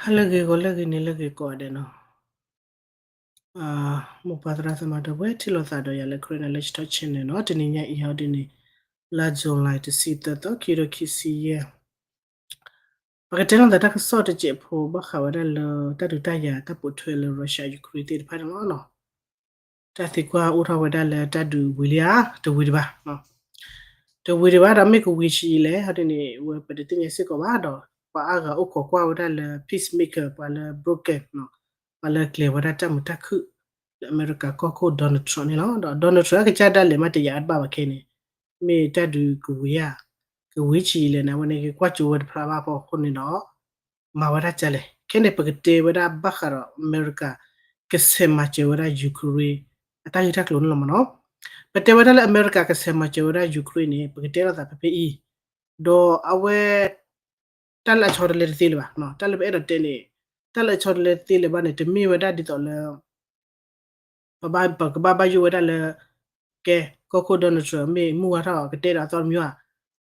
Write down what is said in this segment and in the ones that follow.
ဟါလၢအဂ့ၤ ဂီၤလၢအဂ့ၤ နံၤလၢအဂ့ၤကိးဂၤဒဲးနီၤ. မိၢ်ပၢ်သရၣ်သမါဒီပုၢ်ဝဲၢ် ထံၣ်လိာ်သးဒီးယၤလၢ Karen Knowledge Talk Channel နီၤ. တနံၤညါအံၤဟီဒ်န့ၣ် လါ July တဆံသၢသီ ခံကထိခံဆံယဲၢ် ပကတဲလိာ်သးတၢ်ကစီၣ်တစဲးဖိ ဘၣ်ဃးဝဲဒၣ်လၢတၢ်ဒုးတၢ်ယၤတၢ်ပိာ်ထွဲလၢ Russia Ukraine သ့ၣ်တဖၣ်န့ၣ်လီၤနီၤ. တၢ်သံကွၢ်အိၣ်ထီၣ်ဝဲဒၣ်လၢတၢ်ဒုးဝံၤလံဧါ, တဝံၤဒံးဘၣ်, တဝံၤဒံးဘၣ်ဒီးမ့ၢ်ကဝံၤဆံးအံၤလဲၣ် ဟီဒ်န့ၣ် ဝဲပတသ့ၣ်ညါစ့ၢ်ကီးဘၣ်ဒီး ပှၤအါဂၤအိၣ်ခိးကွၢ်ဝဲဒၣ်လၢ peacemaker ပှၤလၢ broker ပှၤလၢကျဲၤဝဲဒၣ်တၢ်မုာ်တၢ်ခုၣ် လၢအမဲရကၤကီၢ်ခိၣ် Donald Trump န့ၣ်လီၤ. ဒီး Donald Trump အကစၢ်ဒၣ်လဲာ်မ့ၢ်တယာ်အတဘၣ်ဘၣ်ခဲန့ၣ် မ့ၢ်တၢ်ဒုးကဝံၤဧါ, ကဝံၤဆံးအံၤလဲၣ်န့ၣ် အဝဲန့ၣ်ကကွၢ်ကၠိဝဲတဖျါဘၣ်ဖီခိၣ်န့ၣ်ဒီး မၤဝဲဒၣ်ကလဲၣ်. ခဲန့ၣ် ပကတဲဝဲဒၣ်ဘၣ်ဃးဒီးအမဲရကၤ ကဆဲးမၤစၢၤဝဲဒၣ် Ukraine အတၢ်ဂ့ၢ်တၢ်ကျိၤန့ၣ်လီၤမ့ၢ်နီၤ. ပတဲဝဲဒၣ်လၢအမဲရကၤကဆဲးမၤစၢၤဝဲဒၣ် Ukraine န့ၣ် ပကတဲလိာ်သးဖဲဖဲအံၤ, ဒီးအဝဲ တၢ်လၢအဆီတလဲတသ့လၢၤဘၣ်, တၢ်လၢပအဲၣ်ဒိးတဲန့ၣ် တၢ်လၢအဆီတလဲတသ့လၢၤဘၣ်န့ၣ် တမ့ၢ်ဝဲဒၣ်ဒ်သိးလၢ ပကဘၣ်ဘၣ်ယိၣ်ဝဲဒၣ်လၢ ကဲ ကီၢ်ခိၣ် Donald Trump မ့ၢ်မုၢ်ဝါထီၣ် ကတဲဒီးအသီတမံၤဧါ,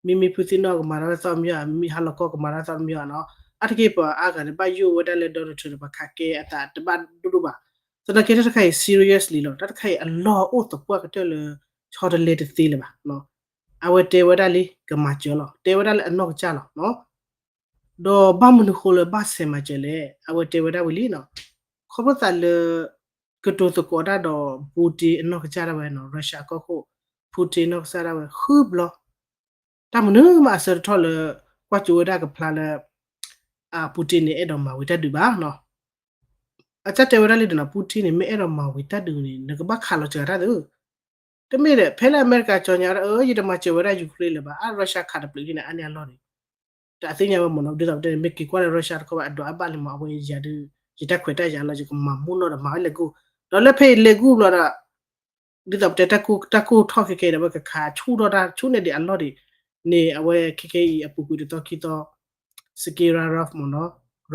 မ့မ့ၢ်ဖုသံနီၣ်ကမၤတၢ်လၢသီတမံၤဧါ, မ့ၢ်ဟါလီၤကီၢ်ကမၤတၢ်လၢသီတမံၤဧါနီၤ. အါတက့ၢ်ပှၤအါဂၤန့ၣ် ဘၣ်ယိၣ်ဝဲဒၣ်လၢ Donald Trump န့ၣ် ပှၤခးကဲအသးတဘၣ်ဒိၣ်ဒိၣ်ဘၣ်. သနာ်က့တၢ်တခါအံၤ seriously လီၤ. တၢ်တခါအံၤအလီၢ်အိၣ်သပှၢ်ကတၢၢ်လၢ ဆီတလဲတသ့လၢၤဘၣ်. အဝဲတဲဝဲဒၣ်လံ ကမၤစၢၤလီၤ, တဲဝဲဒၣ်လၢအနီၢ်ကစၢ်လီၤ. ဒီးဘၣ်မနုၤဃိလၢဘၣ်ဆဲးမၤစၢၤလဲၣ်, အဝဲတဲဝဲဒၣ်ဝံၤလံနီၤ, ခီဖျိသးလၢ ကတိၤသကိးတၢ်ဒီး Putin အနီၢ်ကစၢ်ဒၣ်ဝဲနီၤ, Russia ကီၢ်ခိၣ် Putin အနီၢ်ကစၢ်ဒၣ်ဝဲဃုဘျီ, တၢ်မနုၤမးအဆၢတထီၣ်လၢ ကွၢ်ကၠိဝဲဒၣ်ကဖျါလၢ Putin န့ၣ် အဲၣ်ဒိးမၤဝံၤတၢ်ဒုးဘၣ်နီၤ. အတၢ်တဲဝဲဒၣ်လံဒီးနီၤ, Putin န့ၣ် မ့ၢ်အဲၣ်ဒိးမၤဝံၤတၢ်ဒုးန့ၣ် နကဘၣ်ခးလီၤစှၤတၢ်သု တမ့ၢ်ဒီး ဖဲလၢအမဲရကၤကၠီညါဝဲဒၣ် အၢ ယတမၤစၢၤဝဲဒၣ် Ukraine လၢၤဘၣ်, အါ Russia ခးတပျုာ်ဒ်န့ၣ် အါန့ၢ်အလီၢ်န့ၣ် တၢ်သ့ၣ်ညါဝဲမ့ၢ်နီၤ, ဒ်သိးပတဲန့ၣ် မ့ၢ်က့ၤကွၢ်လၢ Russia တခီဘၣ် အဒွးအဘၣ်လံမ့ၢ် အဝဲယၤဒုး ယတၢ်ခွဲးတၢ်ယာ်လီၤ ယကမၤမူနီၣ်ဒီးမၤဝဲလဲၤကူၣ်, ဒီးလၢဖဲအံၤလဲၤကူၣ်ဘျီဒီး ဒ်သိးပတဲတၢ်ကိၢ်ထီၣ်ခဲခဲဒီး ပကခးဆူၣ်ထီၣ်တၢ်ဆူၣ်န့ၢ်ဒံးအလီၢ်ဒံးန့ၣ် အဝဲခဲခဲအံၤအပူၤကွံာ်တသီခံသီ Sergei Lavrov မ့ၢ်နီၤ,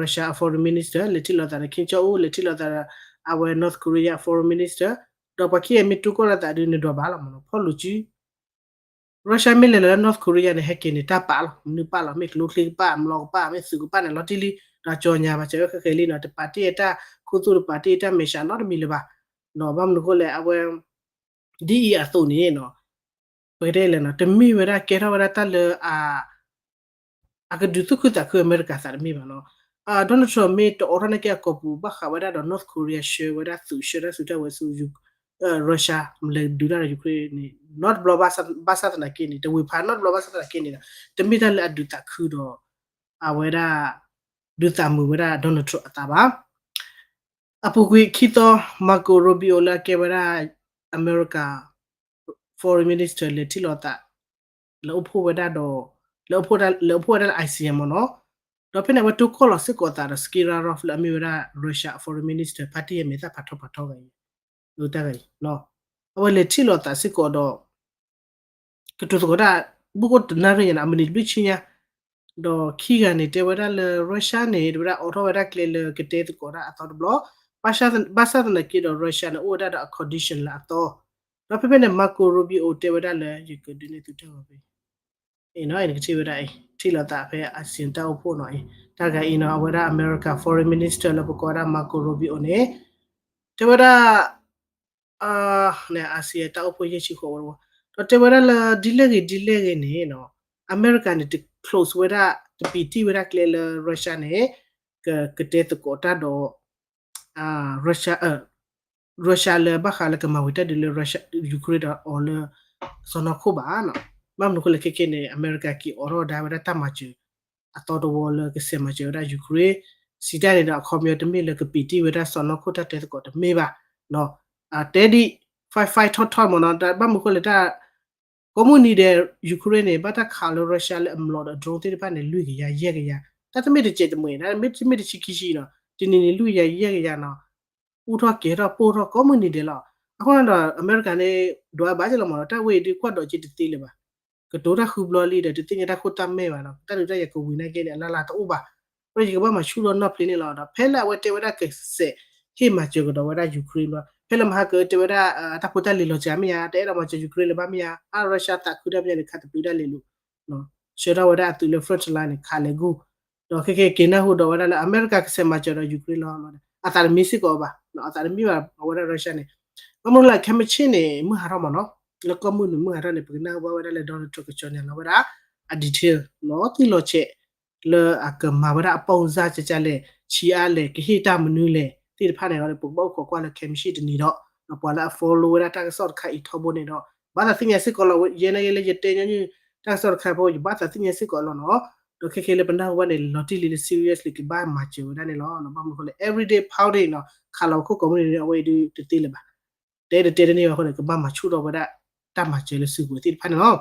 Russia အ foreign minister လဲၤထံၣ်လိာ်သးဒီး Kim Jong Un လဲၤထံၣ်လိာ်သးဒီး အဝဲ North Korea အ foreign minister ဒီးပှၤခံဂၤမ့ၢ်တူၢ်ကီၢ်လိာ်သးဒုးန့ၣ်ဒီးဘၣ်လီၤမ့ၢ်နီၤ, ဖီၣ်လိာ်စု Russia မ့ၢ်လဲၤလၢ North Korea န့ၣ် ဟဲက့ၤန့ၣ် တၢ်ပာ်လီၤ, မနုၤပာ်လီၤ, မ့ၢ်ကျိချံကပာ်, မျိာ်ကပာ်, မ့ၢ်သုးကပာ်န့ၣ် လီၤတံၢ်လံ, ဒီးကၠီညါဘၣ်စၢၤဝဲခဲခဲလံနီၤ, တပာ်တ့ၢ်အတၢ်ခူသူၣ် တပာ်တ့ၢ်အတၢ်မဲာ်ဆှးနီတမံၤလၢၤဘၣ်, ဘၣ်မနုၤဃိလဲၣ် အဝဲ ဒ်အံၤအသိးန့ၣ်နီၤ ပကတဲလဲၣ်နီၤ, တမ့ၢ်ဝဲဒၣ်ကဲထီၣ်ဝဲဒၣ်တၢ်လၢ အကဒုးသူၣ်ခုသးခုအမဲရကၤသးတမ့ၢ်ဘၣ်နီၤ. Donald Trump မ့ၢ်တအိးထီၣ်န့ၢ်က့ၤအကိာ်ပူၤ ဘၣ်ဃးဝဲဒၣ်ဒီး North Korea ဆှၢဝဲဒၣ်သုး ဆှၢတၢ်စုတၢ်ဝဲၤဆူ Russia လဲၤဒုးတၢ်ဒီး Ukraine န့ၣ် နီတဘျီဘၣ်ဆၣ်သနာ်က့န့ၣ် တဝ့ၤဖးနီတဘျီဘၣ်ဆၣ်သနာ်က့န့ၣ်ဒီး တမ့ၢ်တၢ်လၢအဒုးသးခုဒီး အဝဲဒၣ် ဒုးသးမုာ်ဝဲဒၣ် Donald Trump အသးဘၣ်. အပူၤကွံာ်ခံသီ Marco Rubio လၢအကဲဝဲဒၣ် အမဲရကၤ foreign minister လဲၤထံၣ်လိာ်သး လဲၤအိၣ်ဖှိၣ်ဝဲဒၣ်ဒီး လဲၤအိၣ်ဖှိၣ်ဝဲဒၣ်လၢ ASEAN မ့ၢ်နီၤ, ဒီးဖဲန့ၣ် အဝဲတိၢ်ကီၢ်လီၤစ့ၢ်ကီးအသးဒီး Sergey Lavrov လၢအမ့ၢ်ဝဲဒၣ် Russia foreign minister ဖါတံၢ်ယဲၢ်မဲာ်သၣ်ဖးထီဖးထီဂၤအံၤ တၢ်ဂၤအံၤ အဝဲလဲၤထံၣ်လိာ်သးစ့ၢ်ကီးဒီး ကတိၤသကိးတၢ် ဘူးကအိၣ်တနၣ်ရံၣ်ညါန့ၣ် အမံးနံးတဘျုးဆံညါ, ဒီးခံဂၤန့ၣ် တဲဝဲဒၣ်လၢ Russia န့ၣ် တဲဝဲဒၣ်အိးထီၣ်ဝဲဒၣ်ကျဲလၢကတဲသကိးတၢ်အသီတဘျီ, ဘၣ်ဆၣ်သနာ်က့ဒီး Russia န့ၣ် အိၣ်ဝဲဒၣ်ဒီးအ condition လၢအသီ, ဒီးဖဲဖဲန့ၣ် Marco Rubio တဲဝဲဒၣ်လၢ ယကဒုးနဲၣ်သုတၢ်ဂီၤဖဲ အံၤနီၤ နကထံၣ်ဝဲဒၣ်အံၤ ထံၣ်လိာ်သးဖဲ ASEAN တၢ်အိၣ်ဖှိၣ်နီၤအံၤ, တၢ်ဂၤအံၤနီၤ အဝဲဒၣ် America Foreign Minister လၢပကိးဝဲဒၣ် Marco Rubio န့ၣ် တဲဝဲဒၣ် န့ၣ် ASEAN တၢ်အိၣ်ဖှိၣ်ယဲၢ်ဆံဃိးဝဲ, ဒီးတဲဝဲဒၣ်လၢ ဒ်လဲၣ်ဂ့ၤဒ်လဲၣ်ဂ့ၤန့ၣ်နီၤ အမဲရကၤန့ၣ် တ close ဝဲဒၣ် တပံးတံၢ်ဝဲဒၣ်ကျဲလၢ Russia န့ၣ် ကကတဲသကိးတၢ်ဒီး Russia Russia လၢဘၣ်ဃးလၢကမၤဝံၤတၢ်ဒုးလၢ Russia Ukraine ဒီးအီၤလၢ စီၢ်နီၤခိၣ်ဘၣ်နီၤ. ဘၣ်မနုၤအဃိလဲၣ်ခဲခဲန့ၣ် အမဲရကၤက့ၤအိးထီၣ်ဒါဝဲဒၣ်တၢ်မၤစၢၤ အသီတဝီလၢကဆဲးမၤစၢၤဝဲဒၣ် Ukraine စံးတၢ်န့ၣ်ဒီး အခီပညီတမ့ၢ်လၢကပံးတံၢ်ဝဲဒၣ်စီၢ်နီၤခိၣ်တၢ်တဲသကိးတမ့ၢ်ဘၣ်နီၤ. တဲဒ် fight fight ထီၣ်ထီၣ်မ့ၢ်နီၤ ဘၣ်မနုၤအဃိလဲၣ်တၢ် ကိးမုၢ်နံၤဒဲး Ukraine န့ၣ် ဘၣ်တၢ်ခးလၢ Russia လၢအမျိာ်ဒီး drone သ့ၣ်တဖၣ်န့ၣ် လွံၢ်ကယၤယဲၢ်ကယၤ, တၢ်တမ့ၢ်တစဲးတမှဲၤ တၢ်တမ့ၢ်တဆံခံဆံနီၤ တနံၤန့ၣ် လွံၢ်ကယၤယဲၢ်ကယၤနီၤ, အိၣ်ထီၣ်ကဲၤထီၣ်ပိၢ်ထီၣ်ကိးမုၢ်နံၤဒဲးလီၤ. အဃိန့ၣ်ဒီး အမဲရကၤန့ၣ် ဒွးဘၣ်က့ၤလီၤမ့ၢ်နီၤ တၢ်ဝဲအံၤဒုးကွၢ်ဒီးက့ၤတသ့လၢၤဘၣ်. ကတိၤတၢ်ဃုဘျီလံဒီး တသ့ၣ်ညါတၢ်ခိၣ်တၢ်မဲာ်ဘၣ်နီၤ တၢ်ဒုးတၢ်ယၤကဝံၤနာ်က့န့ၣ် အလၢ်လၢ်တအိၣ်ဘၣ်. ဒီးယကဘၣ်မၤဆူၣ်ထီၣ်နီၢ်ဖျ့န့ၣ်လီၤ. ဒီးဖဲလၢအဝဲတဲဝဲဒၣ်ကဆဲးဟ့ၣ်မၤစၢၤကဒီးဝဲဒၣ် Ukraine ဘျီ ဖဲလၢမဟါကတဲဝဲဒၣ် တၢ်ဖိတၢ်လံၤလီၤစှၤမ့ၢ်ဧါ တအဲၣ်ဒိးမၤစၢၤ Ukraine လၢၤဘၣ်မ့ၢ်ဧါ အါ Russia သးခုတၢ်မ့ၢ်ဧါန့ၣ် ခးသပှၢ်တၢ်လဲၤလိာ် ဆှၢထီၣ်ဝဲဒၣ်အသုးလၢ front line န့ၣ် ခးလဲၤဂီၢ် ဒီးခဲကနံၣ်အံၤ က့ၤနၢ်ဟူဒီးဝဲဒၣ်လၢ အမဲရကၤကဆဲးမၤစၢၤဒီး Ukraine လီၤ. အသးတမံစ့ၢ်ကီးဘၣ်, အသးတမံဘၣ် အဝဲဒၣ် Russia န့ၣ်. ဘၣ်မနုၤလဲၣ် ခဲမုၢ်ဆ့ၣ်န့ၣ် မုၢ်ဟးထီၣ်မးနီၤ, လၢကီၢ်မုၢ်နုာ်မုၢ်ဟးထီၣ်န့ၣ် ပကနၢ်ဟူဘၣ်ဝဲဒၣ်လၢ Donald Trump ကကၠီညါလီၤဝဲဒၣ် အ detail လီၤတံၢ်လီၤဆဲး လၢအကမၤဝဲဒၣ်အ ပုံစံ ကကလဲၣ်, ဆံးအါလဲၣ်, ကဟ့ၣ်တၢ်မနုၤလဲၣ် သ့ၣ်တဖၣ်န့ၣ်ဒီး ပကဘၣ်အိၣ်ခိးကွၢ်လၢခဲမုၢ်ဆ့ၣ်တနံၤဒီး ဒီးပှၤလၢအ follow ဝဲဒၣ်တၢ်ကစီၣ်တခါအံၤထီဘိန့ၣ်ဒီး ဘၣ်သးသ့ၣ်ညါစ့ၢ်ကီးလီၤ. ယဲန့ၣ်ဂ့ၤလၢယတဲညီနုၢ်တၢ်ကစီၣ်တခါဖိ ယဘၣ်သးသ့ၣ်ညါစ့ၢ်ကီးလီၤနီၤ. ဒီးခဲကနံၣ်အံၤလၢပနၢ်ဟူဘၣ်န့ၣ် လီၤတံၢ်လံလၢ seriously ကဘၣ်မၤစၢၤဝဲဒၣ်န့ၣ်လီၤ. ဘၣ်မနုၤအဃိလဲၣ် everyday pounding နီၤ ခးလီၤပခိၣ်ကိးမုၢ်နံၤန့ၣ် အဝဲအံၤဒုးတသ့လၢၤဘၣ်. တဲတတဲတန့ၢ်ဘၣ်အဃိန့ၣ် ကဘၣ်မၤဆူၣ်ထီၣ်ဝဲဒၣ် တၢ်မၤစၢၤလၢစုကဝဲၤသ့ၣ်တဖၣ်န့ၣ်လီၤ.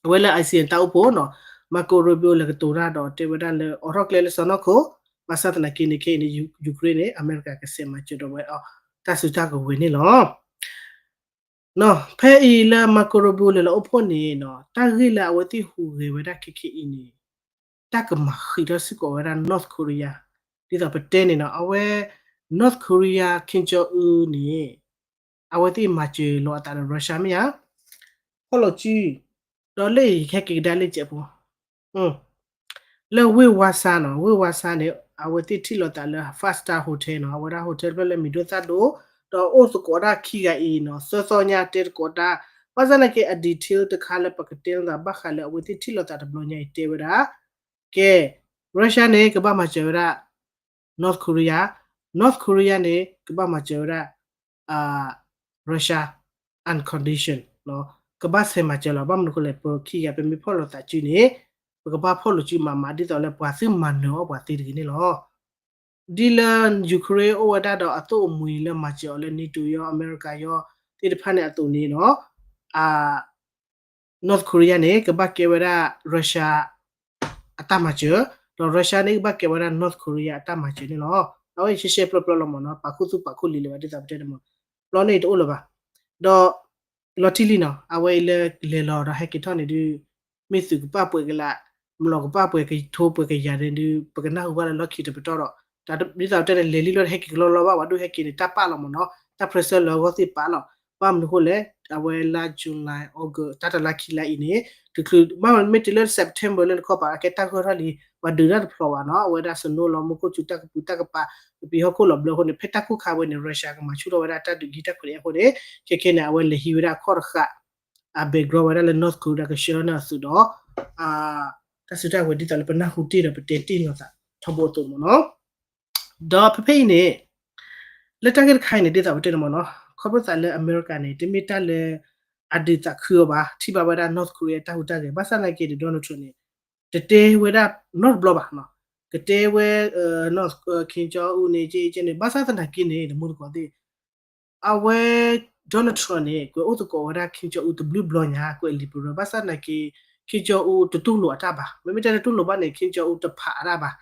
အဝဲလၢ ASEAN တၢ်အိၣ်ဖှိၣ်နီၤ Marco Rubio လဲၤကတိၤတၢ်ဒီးတဲဝဲဒၣ်လၢအိးထီၣ်ကျဲလၢစီၢ်နီၤခိၣ်, ဘၣ်ဆၣ်သနာ်က့န့ၣ် ခဲအံၤန့ၣ် Ukraine န့ၣ် အမဲရကၤကဆဲးမၤစၢၤဒီးဝဲအီၤ တၢ်စုတၢ်ကဝဲၤန့ၣ်လီၤ. ဖဲအံၤလၢ Marco Rubio လဲၤလီၤအိၣ်ဖှိၣ်န့ၣ်နီၤ တၢ်ဂ့ၢ်လၢအဝဲသ့ၣ်ဟူးဂဲၤဝဲဒၣ်ခဲခဲအံၤန့ၣ် တၢ်ကမၤဃံးထီၣ်စ့ၢ်ကီးဝဲဒၣ် North Korea, ဒ်သိးပတဲန့ၣ်နီၤ အဝဲ North Korea Kim Jong Un န့ၣ် အဝဲသ့ၣ်မၤစၢၤလိာ်အသးဒီး Russia မ့ၢ်ဧါ. ဖီၣ်လိာ်စု, ဒီးလၢအံၤဟဲက့ၤကဒါလၢကဲးဖိ လၢဝ့ၢ်ဝါဆါနီၤ, ဝ့ၢ်ဝါဆါန့ၣ် အဝဲသ့ၣ်ထံၣ်လိာ်သးလၢ five star hotel နီၤ, အဝဲဒၣ် hotel တဖျၢၣ်လၢမံၤဒိၣ်သၣ်ဒိၣ်, ဒီးအိၣ်သကိးတၢ်ခံဂၤအံၤနီၤ သၢသီညါတဲသကိးတၢ်, ဘၣ်ဆၣ်သနာ်က့ အ detail တခါလၢပကတဲလိာ်သးဘၣ်ဃးလၢအဝဲသ့ၣ်ထံၣ်လိာ်သးတဘျီညါအံၤတဲဝဲဒၣ် ကဲ Russia န့ၣ် ကဘၣ်မၤစၢၤဝဲဒၣ် North Korea, North Korea န့ၣ် ကဘၣ်မၤစၢၤဝဲဒၣ် Russia uncondition ကဘၣ်ဆဲးမၤစၢၤလီၤ. ဘၣ်မနုၤအဃိလဲၣ် ပခံဂၤ ပမ့ၢ်ဖီၣ်လိာ်သးစုန့ၣ် ပကဘၣ်ဖီၣ်လိာ်စုမၤမၤ ဒ်သိးလၢပှၤသုမၤနၢၤအီၣ်ပှၤသ့တဂ့ၤန့ၣ်လီၤ. ဒ်လၢ Ukraine အိၣ်ဝဲဒၣ်ဒီးအသိၣ်အမှံၤလၢမၤစၢၤအီၤလၢ NATO ယီ အမဲရကၤယီ သ့ၣ်တဖၣ်န့ၣ်အသိးန့ၣ်နီၤ North Korea န့ၣ် ကဘၣ်ကဲဝဲဒၣ် Russia အတၢ်မၤစၢၤ, ဒီး Russia န့ၣ် ကဘၣ်ကဲဝဲဒၣ် North Korea အတၢ်မၤစၢၤန့ၣ်လီၤ. အဝဲအံၤရှဲရှဲပျီပျီလီၤမးနီၤ, ပာ်ခူသူၣ်ပာ်ခူလံၤလၢၤဘၣ် ဒ်သိးပတဲန့ၣ်မး, ပျီန့ၣ်တအိၣ်လၢၤဘၣ်. ဒီး လီၤတံၢ်လံနီၤ, အဝဲအံၤလၢလဲၤလီၤဒီးဟဲက့ၤထီၣ်န့ၣ်ဒုး မ့ၢ်သုးကပၣ်ပှဲၤကလး, မလီၤကပၣ်ပှဲၤကထိပှဲၤကယၤန့ၣ်ဒုး ပကနၢ်ဟူဘၣ်လၢလီၢ်ခံတပတီၢ်ဒီး ဒ်သိးပတဲန့ၣ် လဲၤလံလီၤဒီးဟဲက့ၤကလီလီၤဘၣ်, ပှၤဒိၣ်ဟဲက့ၤန့ၣ် တၢ်ပာ်လီၤမးနီၤ, တၢ် pressure လၢအဂီၢ်သ့ၣ်ပာ်လီၤ. ဘၣ်မနုၤအဃိလဲၣ်, အဝဲလါ July, August တၢ်တလါခံလါအံၤန့ၣ် တချုး ဘၣ်မ့ၢ်တုၤလၢ September လၢနခီပၤ အကဲတၢ်ဂီၢ်ထီၣ်လံ, ပှၤဒုးတၢ်တဖျိးဘၣ်နီၤ, အဝဲဒၣ် snow လီၤ မူခိၣ်စူၤ တၢ်ကပူၤတၢ်ကပၤ ပပံၤဟီၣ်ခိၣ်လီၤဘျၢအဃိန့ၣ် ဖဲတၢ်ကိၢ်ခါဝဲန့ၣ် Russia ကမၤဆူၣ်ထီၣ်ဝဲဒၣ်တၢ်ဒုးကဟံးတၢ်ခွဲးအဃိန့ၣ် ခဲခဲန့ၣ် အဝဲလဲၤဟံးဝဲဒၣ်အခီၣ်တဃာ် အ background ဝဲဒၣ်လၢ North Korea ကဆှၢန့ၢ်အသုးဒီး တၢ်စုတၢ်ဝဲၤဒ်သိးလၢပနၢ်ဟူတ့ၢ်ဒီးပတဲတ့ၢ်လိာ်သးထီဘိအသိးမးနီၤ. ဒီးဖဲဖဲအံၤန့ၣ် လၢတၢ်ဂ့ၢ်တခါအံၤန့ၣ် ဒ်သိးပတဲန့ၣ်မးနီၤ, ခီဖျိသးလၢအမဲရကၤန့ၣ် တမ့ၢ်တၢ်လၢ အဒုးသးခုအီၤဘၣ်, ထံၣ်ဘၣ်ဝဲဒၣ် North Korea တၢ်ဟူးတၢ်ဂဲၤ, ဘၣ်ဆၣ်သနာ်က့ဒီး Donald Trump န့ၣ် တတဲဝဲဒၣ်နီတဘျီဘၣ်, ကတဲဝဲ Kim Jong Un န့ၣ် ကဲကဲန့ၣ် ဘၣ်ဆၣ်သနာ်က့န့ၣ် တမူတကိးသ့ၣ် အဝဲ Donald Trump န့ၣ် ကွဲးအိၣ်သကိးဝဲဒၣ် Kim Jong Un တဘျုးဘျီညါ ကွဲးလံာ်ပရၢ ဘၣ်ဆၣ်သနာ်က့ Kim Jong Un တတူၢ်လိာ်အတၢ်ဘၣ်, မ့မ့ၢ်တဲတတူၢ်လိာ်ဘၣ်န့ၣ် Kim Jong Un တဖးအတၢ်ဘၣ်,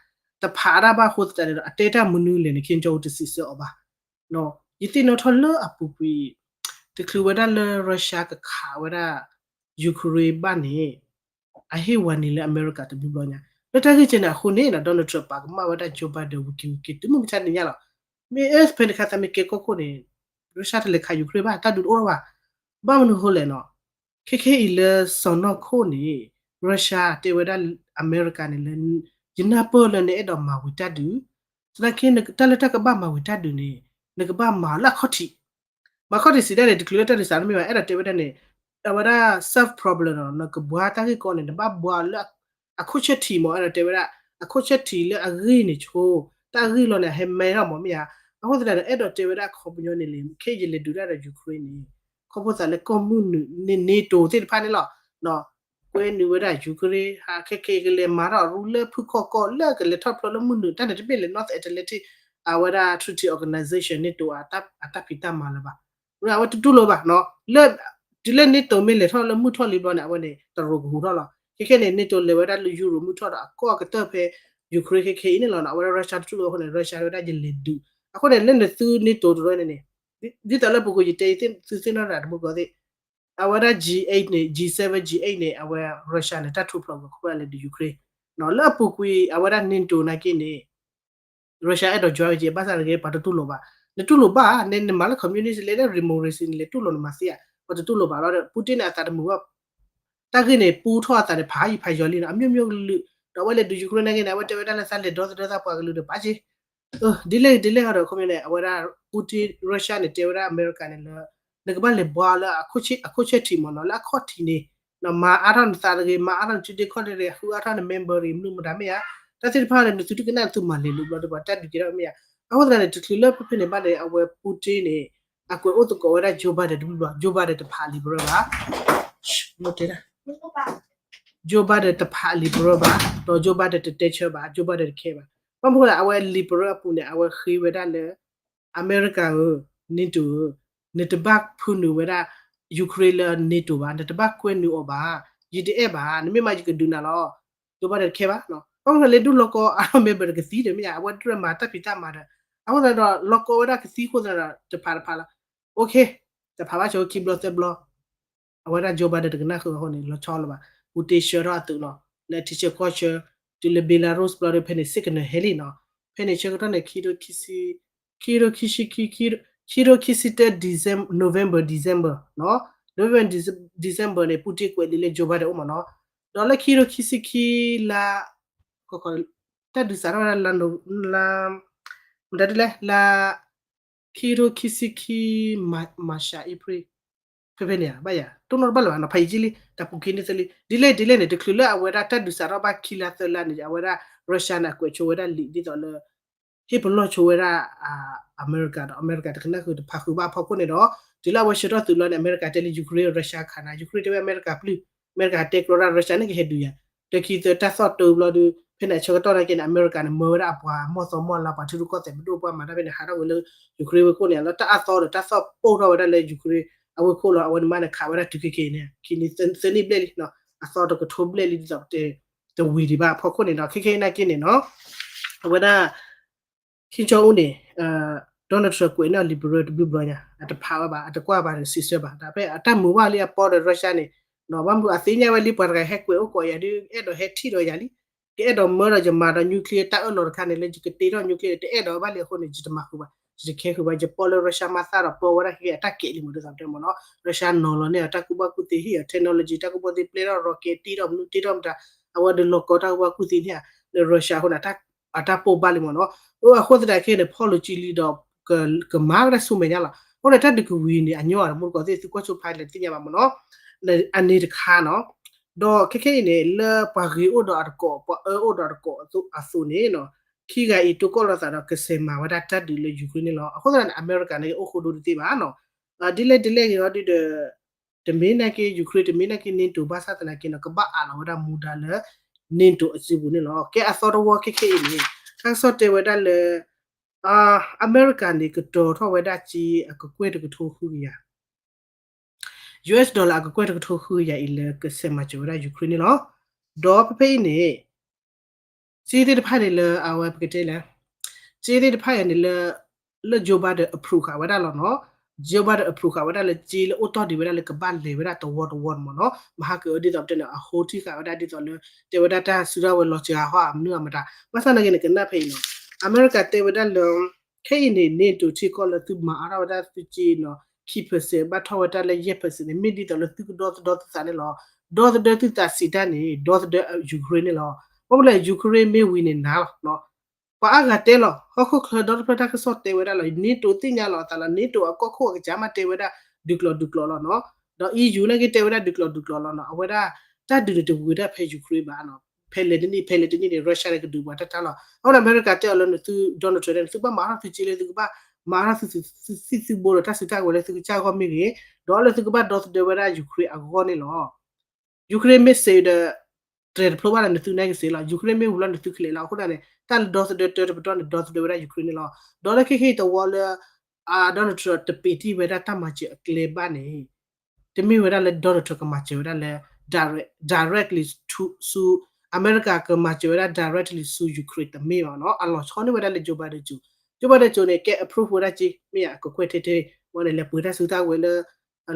တဖးအတၢ်ဘၣ်အဃိသတးန့ၣ်ဒီး အတဲတၢ်မနုၤလဲၣ်န့ၣ် Kim Jong Un တစံးဆၢအီၤဘၣ်. ယသ့ၣ်နီၣ်ထီၣ်လၢအပူၤကွံာ် တချုးဝဲဒၣ်လၢ Russia ကခးဝဲဒၣ် Ukraine ဘၣ်န့ၣ် အဟ့ၣ်ဝဲနံၤလၢအမဲရကၤတဘျုးဘျီညါ လၢတၢ်ဂ့ၢ်ကဲန့ၣ်အဃိန့ၣ် Donald Trump ပာ်ကမၣ်ဝဲဒၣ် Joe Biden ဝံၤက့ၤဝံၤက့ၤ တုၤမုၢ်မဆါတနံၤညါလီၤ. မ့ၢ်အဲၣ်ဖဲန့ၣ်ခါသးမ့ၢ်ကဲကီၢ်ခိၣ်န့ၣ် Russia တလဲၤခး Ukraine ဘၣ် တၢ်ဒုးတအိၣ်ထီၣ်ဘၣ်. ဘၣ်မနုၤအဃိလဲၣ်နီၤ, ခဲခဲအံၤလၢစီၢ်နီၤခိၣ်န့ၣ် Russia တဲဝဲဒၣ်အမဲရကၤန့ၣ်လၢ ယနၢ်ပၢၢ်လၢနအဲၣ်ဒိးမၤဝံၤတၢ်ဒုး, သနာ်က့ တၢ်လၢတၢ်ကဘၣ်မၤဝံၤတၢ်ဒုးန့ၣ် နကဘၣ်မၤလၢအခီၣ်ထံး မၤခီၣ်ထံးစံးဒၣ်န့ၣ် တချုးလၢတၢ်ဒုးစးတမ့ၢ်ဘၣ် အဲၣ်ဒိးတဲဝဲဒၣ်န့ၣ် အဝဲဒၣ် solve problem နီၤ နကဘှါတၢ်ဂ့ၢ်ကီန့ၣ် နဘၣ်ဘှါလၢ အခိၣ်ဆၢထံးမး အဲၣ်ဒိးတဲဝဲဒၣ် အခိၣ်ဆၢထံးလၢအဂ့ၢ်န့ၣ်ဆိ တၢ်ဂ့ၢ်လီၤန့ၣ် အဟဲမဲထီၣ်မးမ့ၢ်ဧါ. အဃိသတးဒီး အဲၣ်ဒိးတဲဝဲဒၣ်ခီပညီန့ၣ်လံ ခဲအံၤယလဲၤဒုးတၢ်ဒီး Ukraine န့ၣ် ခီဖျိသးလၢကီၢ်မုၢ်နုာ်န့ၣ် NATO သ့ၣ်တဖၣ်န့ၣ်လီၤ ကွဲနုာ်ဝဲဒၣ် Ukraine ဟးခဲခဲအံၤကလဲၤမၤထီၣ်ရူလၢဖုခီၣ်ကီၢ်လၢကလဲၤထီၣ်ဖျိလၢမုၢ်နုာ် တၢ်န့ၣ်တမ့ၢ်လၢ North Atlantic အဝဲဒၣ် Treaty Organization NATO အတၢ်ဖံးတၢ်မၤလၢၤဘၣ်. အဝဲတတူၢ်လိာ်ဘၣ်နီၤ လၢ တုၤလၢ NATO မ့ၢ်လဲၤထီၣ်လၢမုၢ်ထီၣ်လံဘျီန့ၣ် အဝဲန့ၣ် တရူးကဟူးထီၣ်လီၤ. ခဲခဲန့ၣ် NATO လဲၤဝဲဒၣ်လၢ Europe မုၢ်ထီၣ်ဒီးအကီၢ်ကတၢၢ်ဖဲ Ukraine ခဲခဲအံၤန့ၣ်လီၤ. အဝဲဒၣ် Russia တတူၢ်လိာ်အဃိန့ၣ် Russia ဝဲဒၣ်ယလဲၤဒုး အဃိန့ၣ် လၢနသု NATO တရူးန့ၣ်န့ၣ် ဒ်သိးလၢပူၤကွံာ်ယတဲသုသ့ၣ်နီၣ်တၢ်တမူကီၢ်သ့ၣ် အဝဲဒၣ် G eight န့ၣ် G seven G eight န့ၣ် အဝဲ Russia န့ၣ် တၢ်ထူၣ်ဖျိးကခိၣ်လၢဒုး Ukraine လၢအပူၤကွံာ် အဝဲဒၣ် NATO နာ်က့န့ၣ် Russia အဲၣ်ဒိး join က့ ဘၣ်ဆၣ်တဂ့ၤ ပှၤတတူၢ်လိာ်ဘၣ်. နတူၢ်လိာ်ဘၣ် နမၤလၢ communist လဲၤလၢ democracy န့ၣ် လဲၤတူၢ်လိာ်နမၤသ့ဧါ ပှၤတတူၢ်လိာ်ဘၣ်လီၤ. Putin န့ၣ် အသးတမုာ်ဘၣ် တၢ်ဂ့ၢ်န့ၣ် ပူထီၣ်အသးန့ၣ် ဖးယံၤဖးယီၤလံနီၤ အမျိုးမျိုးကလုာ် ဒီးအဝဲလဲၤဒုး Ukraine နာ်က့န့ၣ် အဝဲတဲဝဲဒၣ်လၢသးလဲၤဒီသဒၢသးပှၤကလုာ်ဒီးပာ်က့ၤ ဒ်လဲၣ်ဒ်လဲၣ်ဒီး ခီပညီန့ၣ် အဝဲဒၣ် Putin Russia န့ၣ် တဲဝဲဒၣ်အမဲရကၤန့ၣ်လၢ နကဘၣ်လဲၤဘှါလၢ အခိၣ်ဆ့ၣ်ထံးမ့ၢ်နီၤ လၢအခီၣ်ထံးန့ၣ် မၤအါထီၣ်နသးတဂ့ၤ မၤအါထီၣ်နစုဒ့ခီၣ်ဒ့တဂ့ၤ ဃုအါထီၣ်န member တဂ့ၤ မနုၤမတၤမ့ၢ်ဧါ တၢ်သ့ၣ်တဖၣ်န့ၣ် နသုတကနၣ်နသုမၤလဲၤလိာ်ဘျီဒီး ပှၤတၢ်ဒုးကဲထီၣ်မ့ၢ်ဧါ အဃိသတးန့ၣ် တချုးလၢဖဲဖဲန့ၣ်ဘၣ်န့ၣ် အဝဲ Putin န့ၣ် အကွဲးအိၣ်သကိးဝဲဒၣ် Joe Biden တဘျုးဘျီ Joe Biden တဖးလံာ်ပရၢဘၣ် Joe Biden တဖးလံာ်ပရၢဘၣ် ဒီး Joe Biden တတဲဆၢဘၣ် Joe Biden တခဲဘၣ် ဘၣ်မနုၤဃိလဲၣ် အဝဲလံာ်ပရၢအပူၤန့ၣ် အဝဲဃ့ဝဲဒၣ်လၢ အမဲရကၤဧၢ NATO ဧၢ နတဘၣ်ဖုနုာ်ဝဲဒၣ် Ukraine လၢ NATO ဘၣ် နတဘၣ်ကွဲနုာ်အီၤဘၣ် ယတအဲၣ်ဘၣ် နမ့ၢ်မၤယကဒုးနၤလီၤ Joe Biden တခဲဘၣ် ဘၣ်မနုၤဃိလဲၣ် ဒုးလီၤကီအါထီၣ် member တကသံဒီးမ့ၢ်ဧါ အဝဲဒၣ်မၤတၢ်ဖံးတၢ်မၤဒီး အဃိသတးဒီး လီၤကီဝဲဒၣ်ကသံအဃိသတးဒီး တဖးတဖးလီၤ OK တဖးဘၣ်ဆိခံဘျီသၢဘျီ အဝဲဒၣ် Joe Biden တကနၣ်ဃုာ်အဃိန့ၣ် လီၤဆီလၢၤဘၣ် Putin ဆှၢထီၣ်အသုးလီၤ လၢထံဆၢကီၢ်ဆၢ တုၤလၢ Belarus ဘျီဒီး ဖဲန့ၣ် စ့ၢ်ကနၢၤဟဲလံနီၤ ဖဲန့ၣ်ဆၢကတီၢ်န့ၣ် ခံထိခံဆံ ခံထိခံဆံခံ ခံထိခံဆံတၢ December November December နီၤ November December န့ၣ် Putin ကွဲးလံာ်လၢ Joe Biden အိၣ်မးနီၤ ဒီးလၢခံထိခံဆံခံလါ တၢ်ဒုးစးထီၣ်ဝဲဒၣ်လါ လါ မတၤဒ်လဲၣ် လါ ခံထိခံဆံခံ March April ဖဲဖဲန့ၣ် ဘၣ်ယၤ တိၢ်နီၣ်တဘၣ်လၢၤဘၣ်နီၤ ဖးယံာ်ကံလံ တၢ်ပူၤခံန့ၣ်သၢလံ ဒ်လဲၣ်ဒ်လဲၣ်န့ၣ် တချုးလၢအဝဲဒၣ်တၢ်ဒုးစးထီၣ်ဘၣ်ခံလါသၢလါန့ၣ် အဝဲဒၣ် Russia န့ၣ် အကွဲးဆိဝဲဒၣ်လံာ်ဒ်သိးလၢ ဟ့ၣ်ပလီၢ်ဆိဝဲဒၣ် အမဲရကၤဒီး အမဲရကၤတကနၣ်ဃုာ်တဖးဃုာ်ဘၣ်အဖီခိၣ်န့ၣ်ဒီး တုၤလၢအဝဲဆှၢထီၣ်သုးလီၤန့ၣ် အမဲရကၤတဲလၢ Ukraine Russia ခးနၤ Ukraine တဲဝဲအမဲရကၤပျုၢ် အမဲရကၤတဲကျီဒၣ် Russia န့ၣ်ကဟဲဒုးယၤ တခံသၢတၢ်သီၣ်တၢဘျီဒီး ဖဲန့ၣ်အဆၢကတီၢ်နာ်က့န့ၣ် အမဲရကၤန့ၣ် မၢဝဲဒၣ်အပှၤမီၢ်သီမီၢ်လါ ပှၤထံရူၢ်ကီၢ်သဲးပဒိၣ်ပှၤမၤတၢ်ဖဲန့ၣ် ဟးထီၣ်ဝဲလၢ Ukraine ဝ့ၢ်ခိၣ်န့ၣ် လၢတၢ်အသီဒီးတၢ်သီၣ်ပိၢ်ထီၣ်ဝဲဒၣ်လၢ Ukraine အဝ့ၢ်ခိၣ်လီၤ အဝဲန့ၣ်မးန့ၣ် ခးဝဲဒၣ်တုၤခဲက့ၤန့ၣ် ခံနံၤသၢနံၣ်ဘျဲၣ်လံ အသီတကထိဘျဲၣ်လံ ဒ်သိး တဝံၤဒံးဘၣ်အဖီခိၣ်န့ၣ်ဒီး ခဲခဲအံၤနာ်က့န့ၣ်နီၤ အဝဲဒၣ် Kim Jong Un န့ၣ် Donald Trump ကွဲးန့ၢ်အီၤလံာ်ပရၢတဘျုးဘျီညါ အတဖးဝဲဘၣ် အတကွၢ်ဘၣ်ဒီးစံးဆၢဘၣ် ဒီးဖဲ အတၢ်မုာ်ဘၣ်လံအပီဒီး Russia န့ၣ် ဘၣ်မနုၤအသ့ၣ်ညါဝဲလံ ပှၤတဂၤဟဲကွဲးအိၣ်ကိးယၤဒုး အဲၣ်ဒိးဟဲထံၣ်ဒီးယၤလံ ကအဲၣ်ဒိးမၢဒီးယမၤဒီး nuclear တၢ်အၢၣ်လီၤတခါန့ၣ် လၢယကတ့ထီၣ် nuclear တအဲၣ်ဒိးဘၣ်လံအဃိန့ၣ် ယတမၤဃုာ်ဘၣ် ယတခဲဃုာ်ဘၣ် ယပီလၢ Russia မၤသးဒီးပီဝဲဒၣ်ခဲကဲအတၢ်ကဲးလံမး ဒ်သိးပတဲမးနီၤ Russia နီၤလီၤန့ၢ်အတၢ်ကူၣ်ဘၣ်ကူၣ်သ့ ဟ့ၣ်အီၤ technology တၢ်ကူၣ်ဘၣ်ကူၣ်သ့ ပျဲထီၣ် rocket တ့ထီၣ်မနုၤတ့ထီၣ်မတၤ အဝဲဒုးလီၤကီတၢ်ကူၣ်ဘၣ်ကူၣ်သ့န့ၣ် လၢ Russia အဃိန့ၣ် အတၢ်ပိာ်ဘၣ်လံမးနီၤ အဃိသတးခဲန့ၣ် ဖီၣ်လိာ်ကံလံဒီး ကမၤဝဲဒၣ်ဆူမဲာ်ညါလီၤ အဃိန့ၣ် တၢ်ဒုးကဝံၤန့ၣ် အညီအီၤဒီး မူတကိးသ့ၣ် သုကွၢ်ဆိဖးလဲၣ်သ့ၣ်ညါဘၣ်မးနီၤ အန့ၣ်တခါနီၤ ဒီးခဲခဲအံၤန့ၣ် လၢပှၤဂ့ၤအိၣ်ဒီးအတကိး ပှၤအၢအိၣ်ဒီးအတကိးအသိးန့ၣ် ခံဂၤအံၤတိၢ်ကီၢ်လိာ်သးဒီး ကစဲးမၤဝဲဒၣ်တၢ်ဒုးလၢ Ukraine န့ၣ်လီၤ အဃိသတးန့ၣ် အမဲရကၤန့ၣ် အိၣ်ဃိဒိတသ့ဘၣ်နီၤ ဒ်လဲၣ်ဒ်လဲၣ်ဂ့ၤဒီး တမ့ၢ်နာ်က့ Ukraine တမ့ၢ်နာ်က့ NATO ဘၣ်ဆၣ်သနာ်က့နီၤ ကဘၣ်အးလီၤဝဲဒၣ်မူဒါလၢ NATO အစုပူၤန့ၣ်လီၤ ကဲအသီတဝီခဲခဲအံၤန့ၣ် တၢ်ကစီၣ်တဲဝဲဒၣ်လၢ အမဲရကၤန့ၣ် ကတီၤထီၣ်ဝဲဒၣ်က့ အကကွဲၢ်တကထိဃုကယၤ US dollar အကကွဲၢ်တကထိဃုကယၤအံၤလၢကစဲးမၤစၢၤဝဲဒၣ် Ukraine န့ၣ်လီၤ ဒီးဖဲဖဲအံၤန့ၣ် စ့သ့ၣ်တဖၣ်န့ၣ်လၢအဝဲပကတဲလၢ စ့သ့ၣ်တဖၣ်အံၤန့ၣ်လၢ လၢ Joe Biden approve ဃာ်ဝဲဒၣ်လီၤနီၤ Joe Biden approve ဃာ်ဝဲဒၣ်လၢစ့လၢအိၣ်တီၢ်ဒံးဝဲဒၣ်လၢကဘၣ်လဲၤဝဲဒၣ်တဝီတဝီန့ၣ်မးနီၤ မဟါကအၢဒ်သိးပတဲန့ၣ် အဟိထံၣ်ဃာ်ဝဲဒၣ်ဒ်သိးလၢ တဲဝဲဒၣ်တၢ်စုတၢ်ဝဲၤလီၤစှၤဟီၣ်အမနုၤအမတၤ ဘၣ်ဆၣ်နာ်က့န့ၣ် ကနၣ်ဖဲအံၤနီၤ အမဲရကၤတဲဝဲဒၣ်လၢ ခဲအံၤန့ၣ် NATO ထံကီၢ်လၢသုမၤအါထီၣ်ဝဲဒၣ်သုစ့နီၤ ခံ percent ဘၣ်ထီၣ်ဝဲဒၣ်လၢယဲၢ် percent န့ၣ် မ့ၢ်ဒ်သိးလၢသုကဒီသဒၢသုသးန့ၣ်လီၤ ဒီသဒၢသုသးစံးတၢ်န့ၣ် ဒီသဒၢ Ukraine န့ၣ်လီၤ ဘၣ်မနုၤလဲၣ် Ukraine မ့ၢ်ဝံၤန့ၣ်နၤလီၤ ပှၤအါဂၤတဲလီၤ ဟီၣ်ခိၣ်ချၢဒီတဖျၢၣ်တၢ်ကစီၣ်တဲဝဲဒၣ်လီၤ NATO သ့ၣ်ညါလီၤအသးလီၤ NATO အကီၢ်ခိၣ်အကစၢ်မးတဲဝဲဒၣ် ဒုးကျိးဒုးကျိးလီၤနီၤ ဒီး EU နာ်က့တဲဝဲဒၣ်ဒုးကျိးဒုးကျိးလီၤနီၤ အဝဲဒၣ် တၢ်ဒုးန့ၣ်တဝံၤဝဲဒၣ်ဖဲ Ukraine ဘၣ်နီၤ ဖဲလဲၣ်တနံၣ်ဖဲလဲၣ်တနံၣ်န့ၣ် Russia န့ၣ်ကဒုးပှၤတၢ်တၢ်လီၤ အဃိန့ၣ် အမဲရကၤတဲအီၤလၢနသု Donald Trump န့ၣ် နသုဘၣ်မၤထီၣ်သုစ့လၢသုကဘၣ် မၤထီၣ်သုသံသုဘိဒီးတၢ်စုတၢ်ဝဲၤလၢသုကစၢ်ဂီၢ်မ့ၢ်ဂ့ၤ ဒီးလၢသုကဘၣ်ဒီသဒၢဝဲဒၣ် Ukraine အဂီၢ်န့ၣ်လီၤ Ukraine မ့ၢ်စဲးဒီး တြဲၤတဖျိဘၣ်ဒီးနသုနာ်က့စ့လီၤ Ukraine မ့ၢ်ဝံၤလီၤနသုကလဲၤလီၤ အဃိသတးန့ၣ် တၢ်လၢဒီသဒၢတၢတပတီၢ်န့ၣ် ဒီသဒၢဝဲဒၣ် Ukraine န့ၣ်လီၤ ဒီးလၢခဲခဲအံၤ တဝီလၢ Donald Trump တပ့ၤတံၢ်ဝဲဒၣ်တၢ်မၤစၢၤအကျဲဘၣ်န့ၣ် တမ့ၢ်ဝဲဒၣ်လၢ Donald Trump ကမၤစၢၤဝဲဒၣ်လၢ direct directly to ဆူ အမဲရကၤကမၤစၢၤဝဲဒၣ် directly ဆူ Ukraine တမ့ၢ်ဘၣ်နီၤ အလီၤဆီန့ၢ်ဝဲဒၣ်လၢ Joe Biden ကၠိ Joe Biden ကၠိန့ၣ် ကဲ approve ဝဲဒၣ်က့ မ့ၢ်ယကကွဲၢ်ထဲထဲ ဝဲန့ၣ် လဲၤပှ့ၤတၢ်စုတၢ်ဝဲၤလၢ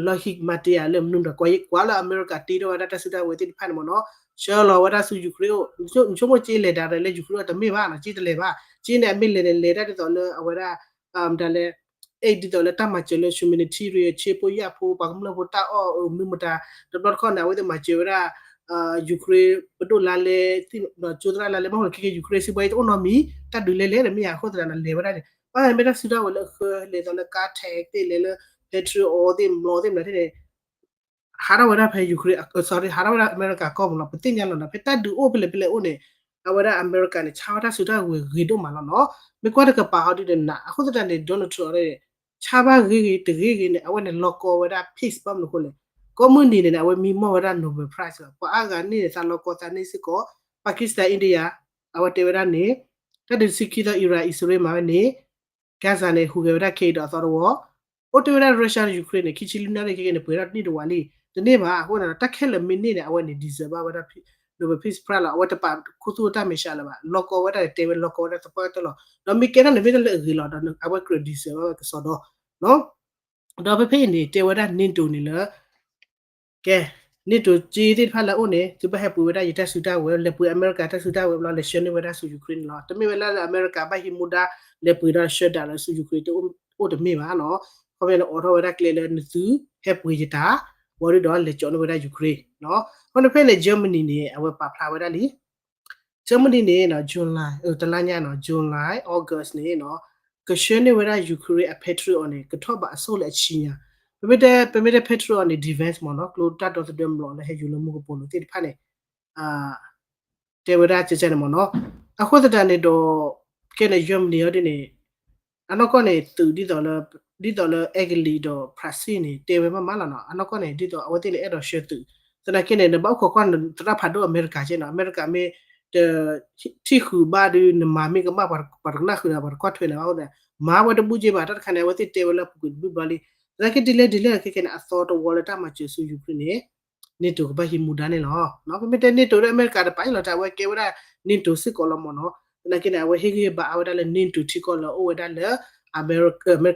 Lockheed Martin ဧါလၢမနုၤဒီး ကွၢ်လၢအမဲရကၤတ့ထီၣ်ဝဲဒၣ်တၢ်စုတၢ်ဝဲၤသ့ၣ်တဖၣ်န့ၣ်မ့ၢ်နီၤ ဆှၢလီၤဝဲဒၣ်ဆူ Ukraine အိၣ် နဆိကမိၣ်က့လဲၤ direct လၢ Ukraine အိၣ်တမ့ၢ်ဘၣ်နီၤ က့တလဲၤဘၣ် က့န့ၣ် အမ့ၢ်လဲၤန့ၣ် လဲၤတၢ်ဒ်သိးလၢအဝဲဒၣ် မတၤလဲၣ် အဲၣ်ဒ်သိးလၢတၢ်မၤစၢၤလၢ humanitarian ဆ့ဖိယာ်ဖိ ပှၤကမျၢၢ်ဖိတၢ်အီၣ်မနုၤမတၤ တဘျီတခီၣ်န့ၣ် အဝဲသ့ၣ်မၤစၢၤဝဲဒၣ် Ukraine ပဒိၣ်လါလဲ ကၠိသရၣ်လါလဲ ဘၣ်ဃိန့ၣ် ခဲကဲ Ukraine စံးဘှီအံၤတအိၣ်နီတမံၤ တၢ်ဒုးလဲလဲၣ်န့ၣ် မ့ၢ်ယၤအဃိသတးန့ၣ် လဲၤဝဲဒၣ်န့ၣ် ဘၣ်မ့ၢ်တၢ်စုတၢ်ဝဲၤလၢအဃၢ လဲၤသိးလၢ ကါထဲးသ့ၣ် လဲၤလၢ Patriot သ့ၣ် မျိာ်သ့ၣ်မနုၤသ့ၣ်န့ၣ် ဟးထီၣ်ဝဲဒၣ်ဖဲ Ukraine, sorry ဟးထီၣ်ဝဲဒၣ်အမဲရကၤကီၢ်ပူၤလီၤ. ပသ့ၣ်ညါလီၤနီၤ ဖဲတၢ်ဒုးအိၣ်ဖဲလဲၣ်ဖဲလဲၣ်အိၣ်န့ၣ် အဝဲဒၣ်အမဲရကၤန့ၣ် ဆါဝဲတၢ်စုတၢ်ဝဲၤဂ့ၤဒိၣ်မးလီၤနီၤ. မ့ၢ်ကွၢ်တကပၤဟီဒုဒီးနး အဃိသတးန့ၣ် Donald Trump အီၤ ဆါဘၣ်ဂ့ၤဂ့ၤတဂ့ၤဂ့ၤန့ၣ် အဝဲန့ၣ်လီၤကီဝဲဒၣ် peace ဘၣ်မနုၤအဃိလဲၣ် ကိးမုၢ်နံၤန့ၣ်န့ၣ် အဝဲမံမီၢ်ဝဲဒၣ် Nobel Prize လီၤ. ပှၤအါဂၤန့ၣ်န့ၣ် သးလီၤကီသးန့ၣ်စ့ၢ်ကီး Pakistan India အဝဲတဲဝဲဒၣ်န့ၣ် တၢ်ဒုးဆံခံသီ Iran Israel မၤဝဲန့ၣ် Gaza န့ၣ် ဟူးဂဲၤဝဲဒၣ်ခဲအံၤဒီးအသီတဝီ အိၣ်တ့ၢ်ဝဲဒၣ် Russia ဒီး Ukraine န့ၣ် ခံဆံလွံၢ်နၣ်ရံၣ်ခဲကဲန့ၣ် ပှဲၤထီၣ်တနံၣ်တဝာ်လံ. တန့ၢ်ဘၣ် အဃိန့ၣ်ဒီး တၢ်ခဲလၢာ်မ့ၢ်န့ၢ်န့ၣ် အဝဲန့ၣ် deserve ဘၣ်ဝဲဒၣ် Nobel Peace Prize လီၤ. အဝဲတပာ်ခူသူၣ်တၢ်မဲာ်ဆှးလၢၤဘၣ်. လီၤကီဝဲဒၣ်တဲဝဲလီၤကီဝဲဒၣ်သပှၢ်ကတၢၢ်လီၤ. ဒီးမ့ၢ်ကဲထီၣ်န့ၣ်မ့ၢ်တၢ်လၢအဂ့ၤလီၤ. ဒီးအဝဲကြၢး deserve ဘၣ်ဝဲကစီဒီ ဒီးဖဲဖဲအံၤန့ၣ် တဲဝဲဒၣ် NATO န့ၣ်လၢ ကဲ NATO ကၠ့သ့ၣ်တဖၣ်လၢအအိၣ်န့ၣ် သုဘၣ်ဟဲပှ့ၤဝဲဒၣ်ယတၢ်စုတၢ်ဝဲၤ လဲၤပှ့ၤအမဲရကၤတၢ်စုတၢ်ဝဲၤဘျီ လဲၤဆှၢန့ၢ်ဝဲဒၣ်ဆူ Ukraine န့ၣ်လီၤ. တမ့ၢ်ဝဲလၢအမဲရကၤဘၣ်ဟံးမူဒါ လဲၤပှ့ၤဒီးဆှၢဒၣ်လၢဆူ Ukraine တအိၣ်တမ့ၢ်ဘၣ်နီၤ. ခီဖျိန့ၣ် အိးထီၣ်ဝဲဒၣ်ကျဲလၢနသုဟဲပှ့ၤယတၢ် ဝံၤဒီးလဲၤကၠီန့ၢ်ဝဲဒၣ် Ukraine နီၤ. အဃိန့ၣ်ဖဲန့ၣ် Germany န့ၣ် အဝဲပာ်ဖျါဝဲဒၣ်လံ Germany န့ၣ်နီၤ July တလါညါနီၤ July August န့ၣ်နီၤ ကဆှၢန့ၢ်ဝဲဒၣ် Ukraine အ Patriot အီၤန့ၣ် ကထီၣ်ဘးအဆိၣ်လၢအဆံညါ ပမ့ၢ်တဲ ပမ့ၢ်တဲ Patriot အီၤန့ၣ် defense မ့ၢ်နီၤ ကျိတၢ်ဒီသဒၢမျိာ်လၢဟဲယူၤလၢမူကပိာ်လိၤသ့ၣ်တဖၣ်န့ၣ် တဲဝဲဒၣ်ကဲကဲန့ၣ်မ့ၢ်နီၤ အဃိသတးန့ၣ်ဒီး ကဲန့ၣ် Germany အီၤဒ်န့ၣ် အနီၢ်ကီၢ်န့ၣ် သုးဒ်သိးလၢ ဒ်သိးလၢ Italy ဒီး France န့ၣ် တဲဝဲမးမးလီၤနီၤ အနီၢ်ကီၢ်န့ၣ် ဒ်သိးအဝဲသ့ၣ်န့ၣ် အဲၣ်ဒိးဆှၢသုး သနာ်က့န့ၣ် နဘၣ်အိၣ်ခိးကွၢ်နသရၣ်ဖးဒိၣ်အမဲရကၤကဲနီၤ အမဲရကၤမ့ၢ် တ ထံၣ်ဃုာ်ဘၣ်ဒီး နမၤမ့ၢ်ကမၣ် ပှၤတကနၣ်ဃုာ်နၤ ပှၤတကွၢ်ထွဲနၤဘၣ်အဃိန့ၣ် မၤဝဲတဘူၣ်က့ဘၣ် တၢ်တခါန့ၣ် အဝဲသ့ၣ်တဲဝဲလၢအပူၤကွံာ်တဘျုးဘျီလံ သနာ်က့ဒ်လဲၣ်ဒ်လဲၣ်ခဲကဲန့ၣ် အသီတဝီလၢတၢ်မၤစၢၤဆူ Ukraine န့ၣ် NATO ကဘၣ်ဟံးမူဒါန့ၣ်လီၤ. ပမ့ၢ်တဲ NATO ဒီးအမဲရကၤတပာ်အံၤလီၤ တၢ်အဝဲကဲဝဲဒၣ် NATO စ့ၢ်ကီးလီၤမ့ၢ်နီၤ သနာ်က့န့ၣ် အဝဲဟ့ၣ်ဂံၢ်ဟ့ၣ်ဘါအါဝဲဒၣ်လၢ NATO ထံကီၢ်လၢအအိၣ်ဝဲဒၣ်လၢ အမဲရ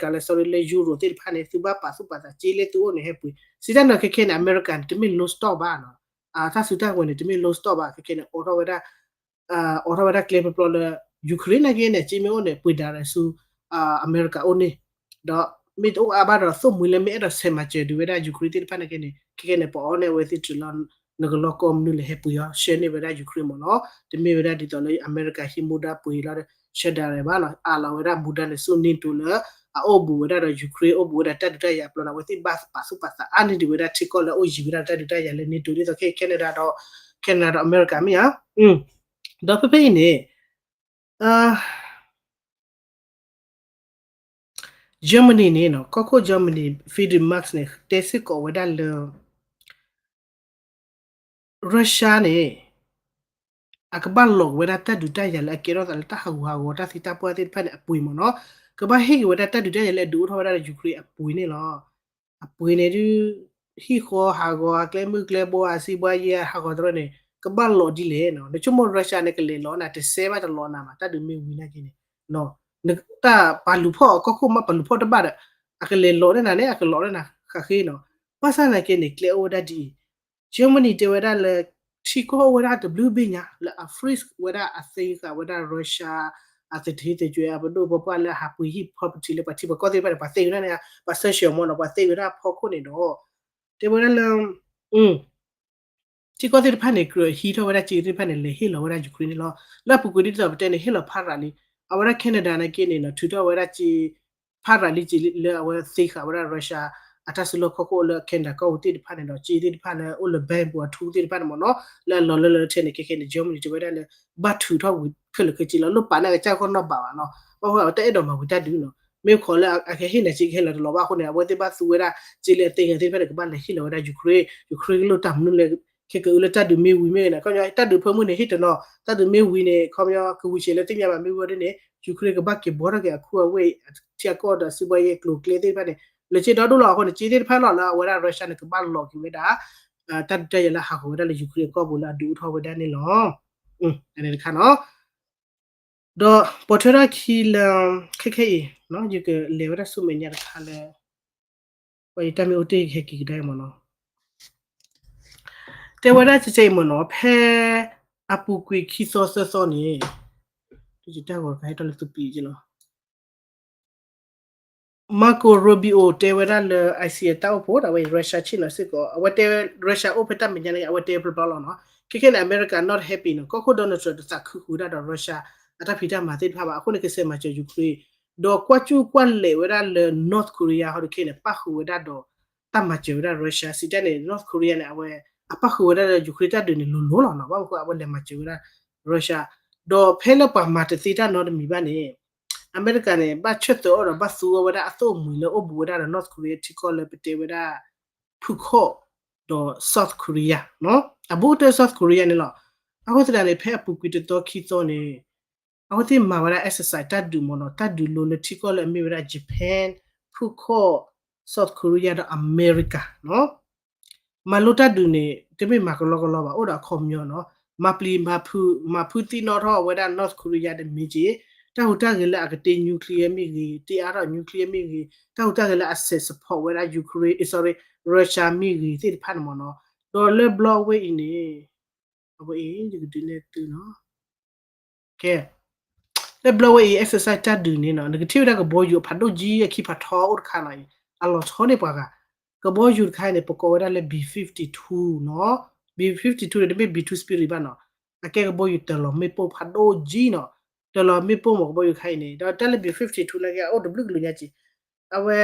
ကၤလၢ sorry လၢ Europe သ့ၣ်တဖၣ်န့ၣ် သုဘၣ်ပာ်သူၣ်ပာ်သး ကၠ့လၢသုအိၣ်န့ၣ်ဟဲပှ့ၤ စံးတၢ်နီၤခဲခဲန့ၣ် အမဲရကၤန့ၣ် တမ့ၢ် lost ဘၣ်နီၤ တၢ်စုတၢ်ဝဲၤန့ၣ် တမ့ၢ် lost ဘၣ် ခဲခဲန့ၣ် အိးထီၣ်ဝဲဒၣ် အိးထီၣ်ဝဲဒၣ်ကျဲပျီပျီလၢ Ukraine နာ်က့န့ၣ် ကၠ့မ့ၢ်အိၣ်န့ၣ် ပှ့ၤဒၣ်ရၤဆူ အမဲရကၤအိၣ်န့ၣ် ဒီးမ့ၢ်တအိၣ်အါဘၣ်ဒီး သိၣ်မှံၤလၢမ့ၢ်အဲၣ်ဒိးဆဲးမၤစၢၤဒုးဝဲဒၣ် Ukraine သ့ၣ်တဖၣ်နာ်က့န့ၣ် ခဲခဲန့ၣ် ပအီၣ်န့ၢ်အဝဲသ့ၣ်တြူးလီၤ နကလီၢ်ကီၢ်မနုၤလဲၣ် ဟဲပှ့ၤအီၤ ဆှၢန့ၢ်ဝဲဒၣ် Ukraine မ့ၢ်နီၤ တမ့ၢ်ဝဲဒၣ်ဒ်သိးလၢအမဲရကၤဟံးမူဒါပှ့ၤလီၤ ဆှၢဒၣ်ရၤဘၣ်နီၤ အးလီၤဝဲဒၣ်မူဒါန့ၣ်ဆူ NATO လၢ အအိၣ်ဘူးဝဲဒၣ်ဒီး Ukraine အိၣ်ဘူးဝဲဒၣ်တၢ်ဒုးတၢ်ယၤအပျီန့ၣ် အဝဲသ့ၣ်ဘၣ်ပာ်သူၣ်ပာ်သးအါန့ၢ်ဒံးဝဲဒၣ်ထံကီၢ်လၢအအိၣ်ယံၤဝဲဒၣ်တၢ်ဒုးတၢ်ယၤလၢ NATO ဒ်သိးခဲ Canada ဒီး Canada ဒီးအမဲရကၤမ့ၢ်ဧါ ဒီးဖဲဖဲအံၤန့ၣ် Germany န့ၣ်နီၤ ကီၢ်ခိၣ် Germany Friedrich Merz န့ၣ် တဲစ့ၢ်ကီးဝဲဒၣ်လၢ Russia န့ၣ် အကဘၣ်လီၤက့ၤဝဲဒၣ်တၢ်ဒုးတၢ်ယၤလၢအကဲထီၣ်သးလၢတၢ်ဟးဂူာ်ဟးဂီၤတၢ်သံတၢ်ပှၢ်သ့ၣ်တဖၣ်န့ၣ်အပှ့ၤမ့ၢ်နီၤ ကဘၣ်ဟ့ၣ်က့ၤဝဲဒၣ်တၢ်ဒုးတၢ်ယၤလၢအဒုးအိၣ်ထီၣ်ဝဲဒၣ်လၢ Ukraine အပှ့ၤန့ၣ်လီၤ. အပှ့ၤန့ၣ်ဒုး ဟံၣ်ဃီဟးဂီၤ အကျဲမုၢ်ကျဲဘိ အစံးဘှါယဲ ဟးဂီၤတရၢန့ၣ် ကဘၣ်လီၤဒ်လဲၣ်နီၤ နဆိကမိၣ် Russia န့ၣ် ကလဲၤလီၤနၤ တစဲးဘၣ်တလီၤနၤဘၣ် တၢ်ဒုးမ့ၢ်ဝံၤနာ်က့န့ၣ် တၢ်ပာ်လူၤဖီၣ်အကီၢ်ခိၣ်မး ပာ်လူၤဖီၣ်တဘၣ်ဒီး အကလဲၤလီၤန့ၢ်နၤန့ၣ် အကလီၤန့ၢ်နၤဃးဃ့နီၤ ဘၣ်ဆၣ်နာ်က့န့ၣ် ကျဲအိၣ်ဝဲဒၣ်ဒ်အံၤ Germany တဲဝဲဒၣ်လၢ ထံကီၢ်အိၣ်ဝဲဒၣ်တဘျုးဘ့ၣ်ညါ လၢအ freeze ဝဲဒၣ်အသ့ဃာ်ဝဲဒၣ် Russia အသထ့သကွဲအပဒိၣ်ပပှၢ်လၢအဟးပှ့ၤဟံၣ် property လၢပှၤထံပှၤကီၢ်သ့ၣ်တဖၣ်န့ၣ် ပှၤသ့ဝဲဒၣ်န့ၣ် ပှၤစၢဆှၢမ့ၢ်နီၤ ပှၤသ့ဝဲဒၣ်ဖီခိၣ်န့ၣ်ဒီး တဲဝဲဒၣ်လၢ ထံကီၢ်သ့ၣ်တဖၣ်န့ၣ် ကြၢးဟံးထီၣ်ဝဲဒၣ်ကၠ့သ့ၣ်တဖၣ်န့ၣ် လဲၤဟ့ၣ်လီၤဝဲဒၣ် Ukraine န့ၣ်လီၤ. လၢအပူၤကွံာ်ဒ်သိးပတဲန့ၣ် ဟ့ၣ်လီၤဖးရၤလံ. အဝဲဒၣ် Canada နာ်က့န့ၣ်နီၤ ထုးထီၣ်ဝဲဒၣ်ကၠ့ ဖးရၤလံကၠ့လၢအဝဲသ့ဃာ်ဝဲဒၣ် Russia အတၢ်စုလီၢ်ခီၣ်ခိၣ်လၢ Canada ကီၢ်ပူၤသ့ၣ်တဖၣ်န့ၣ်ဒီး ကၠ့သ့ၣ်တဖၣ်လၢအိၣ်လၢ bank ပူၤအထူသ့ၣ်တဖၣ်န့ၣ်မ့ၢ်နီၤ လၢအလီၤလၢလၢထဲန့ၣ် ခဲခဲန့ၣ် Germany တဲဝဲဒၣ်လၢ ဘၣ်ထုးထီၣ်ဝံၤခဲလၢာ်ခဲဆ့လီၤ. လိၣ်ပာ်န့ၢ်အကစၢ်ဂီၢ်နီၢ်ဘးဘၣ်နီၤ. ဘၣ်ဃိအဝဲတၢ်အဲၣ်ဒိးမၤဝံၤတၢ်ဒုးနီၤ. မ့ၢ်ခိးလၢအကဟ့ၣ်နၤကၠ့ကဟဲလီၤတလီၤဘၣ်အဃိန့ၣ် အဝဲသ့ၣ်ဘၣ်သူဝဲဒၣ်ကၠ့လၢအသ့ဂၤသ့ၣ်တဖၣ်န့ၣ် ကဘၣ်လဲၤဟ့ၣ်လီၤဝဲဒၣ် Ukraine, Ukraine ကလိၣ်တၢ်မနုၤလဲၣ် ခဲကအုလၢတၢ်ဒုးမ့ၢ်ဝံၤမ့ၢ်ဂ့ၤန့ၣ် ခီပညီ တၢ်ဒုးဖၢမုၢ်န့ၣ် ဟ့ၣ်တနီၤ တၢ်ဒုးမ့ၢ်ဝံၤန့ၣ် ခီပညီ ကဝံၤဆံးလၢသ့ၣ်ညါဘၣ် မ့ၢ်ဝံၤဒ်န့ၣ် Ukraine ကဘၣ်က့ၤဘှီထီၣ်က့ၤအခိၣ်အဝ့ၢ် ထံအကီၢ်ဒီးစံးဘှါယဲကျိၤကျဲသ့ၣ်တဖၣ်န့ၣ် လၢကၠ့ဒီဒိၣ်လီၤအဃိန့ၣ် ကၠ့သ့ၣ်တဖၣ်လီၤလၢအဝဲဒၣ် Russia န့ၣ် ကဘၣ်လီၤက့ၤဝဲဒၣ် တၢ်ဒုးတၢ်ယၤလၢဟးဂီၤဝဲဒၣ်လၢ Ukraine အကီၢ်ပူၤလၢအဒုးအိၣ်ထီၣ်ဝဲဒၣ်န့ၣ်လီၤ. အန့ၣ်တခါနီၤ ဒီးပိာ်ထွဲထီၣ်ခံလၢ ခဲခဲအံၤ ယကလဲၤဝဲဒၣ်ဆူမဲာ်ညါတခါလၢ ပှၤယတၢ်မ့ၢ်အိၣ်တ့ၢ်ကဟဲက့ၤကဒါအံၤမ့ၢ်နီၤ တဲဝဲဒၣ်ကဲကဲအံၤမ့ၢ်နီၤ ဖဲအပူၤကွံာ်ခံသီသၢသီန့ၣ် တယတၢ်ဂီၤတခါဟဲထီၣ်လၢသူပံးက့လီၤ Marco Rubio တဲဝဲဒၣ်လၢ I C အတၢ်အိၣ်ဖှိၣ်ဒီး အဝဲ Russia ဆ့ၣ်နီၤစ့ၢ်ကီး အဝဲတဲ Russia အိၣ်ဖဲတၢ်မဲာ်ညါန့ၣ် အဝဲတဲဘျီဘျီလီၤနီၤ. ခဲခဲန့ၣ် အမဲရကၤ not happy နီၤ ကီၢ်ခိၣ် Donald Trump တသးခုဃုာ်ဝဲဒၣ်ဒီး Russia အတၢ်ဖံးတၢ်မၤသ့ၣ်တဖၣ်ဘၣ်. အဃိန့ၣ် ကစဲးမၤစၢၤ Ukraine ဒီးကွၢ်ကူၣ်ကွၢ်လဲာ်ဝဲဒၣ်လၢ North Korea ဟီဒုးခဲန့ၣ် ပၣ်ဃုာ်ဝဲဒၣ်ဒီး တၢ်မၤစၢၤဝဲဒၣ် Russia စံးတၢ်န့ၣ် North Korea န့ၣ် အဝဲ အပၣ်ဃုာ်ဝဲဒၣ်လၢ Ukraine တၢ်ဒုးန့ၣ် လိၤလိၤလီၤနီၤ ဘၣ်မနုၤအဃိ အဝဲလဲၤမၤစၢၤဝဲဒၣ် Russia ဒီးဖဲလၢပှၤမၤတသ့တၢ်နီတမံၤဘၣ်န့ၣ် အမဲရကၤန့ၣ် ဘၣ်ဆၢၣ်သၢအီၤဒီးဘၣ်သူအီၤဝဲဒၣ်အသိၣ်အမှံၤလၢအိၣ်ဘူးဝဲဒၣ်ဒီး North Korea ထံကီၢ်လၢပတဲဝဲဒၣ် ဖုၣ်ခီၣ် ဒီး South Korea နီၤ အဘူးကတၢၢ် South Korea န့ၣ်လီၤ. အဃိသတးန့ၣ် ဖဲအပူၤကွံာ်တသီခံသီန့ၣ် အဝဲသ့ၣ်မၤဝဲဒၣ် exercise တၢ်ဒုးမ့ၢ်နီၤ တၢ်ဒုးလိၤလၢထံကီၢ်လၢအမ့ၢ်ဝဲဒၣ် Japan, ဖုၣ်ခီၣ်, South Korea ဒီးအမဲရကၤနီၤ မၤလိတၢ်ဒုးန့ၣ် တမ့ၢ်မၤကလီကလီဘၣ် အိၣ်ဒီးအခီပညီနီၤ မၤပျံၤမၤဖုး မၤဖုးသံနီၣ်ထီၣ်ဝဲဒၣ် North Korea တမ့ၢ်က့ၤ တၢ်ဟူးတၢ်ဂဲၤလၢအကတ့ nuclear မ့ၢ်ဂ့ၤ တ့အါထီၣ် nuclear မ့ၢ်ဂ့ၤ တၢ်ဟူးတၢ်ဂဲၤလၢအစဲး support ဝဲဒၣ် Ukraine, sorry, Russia မ့ၢ်ဂ့ၤသ့ၣ်တဖၣ်န့ၣ်မ့ၢ်နီၤ ဒီးလၢဘျီဝဲအံၤန့ၣ် အဝဲအံၤ ယကဒုးနဲၣ်သုနီၤ ကဲ လၢဘျီဝဲအံၤ exercise တၢ်ဒုးန့ၣ်နီၤ နကထံၣ်ဝဲဒၣ်ကဘီယူၤအဖးဒိၣ်ကံအခံဖးထီအိၣ်တခါနီၤ အလီၤဆီန့ၢ်ပှၤဂၤ ကဘီယူၤတခါအံၤန့ၣ် ပကိးဝဲဒၣ်လၢ B fifty-two နီၤ B fifty-two န့ၣ် တမ့ၢ် B two Spirit ဘၣ်နီၤ အကဲကဘီယူၤတၢၤလီၤမ့ၣ်ပိၢ်ဖးဒိၣ်ကံနီၤ တၢၤလီၤမ့ၣ်ပိၢ်မ့ၢ်ကဘီယူၤတခါအံၤန့ၣ် ဒီးတၢ်လၢ B fifty-two နာ်က့ အအိၣ်တဘျုးကလုာ်ညါက့ၤ အဝဲ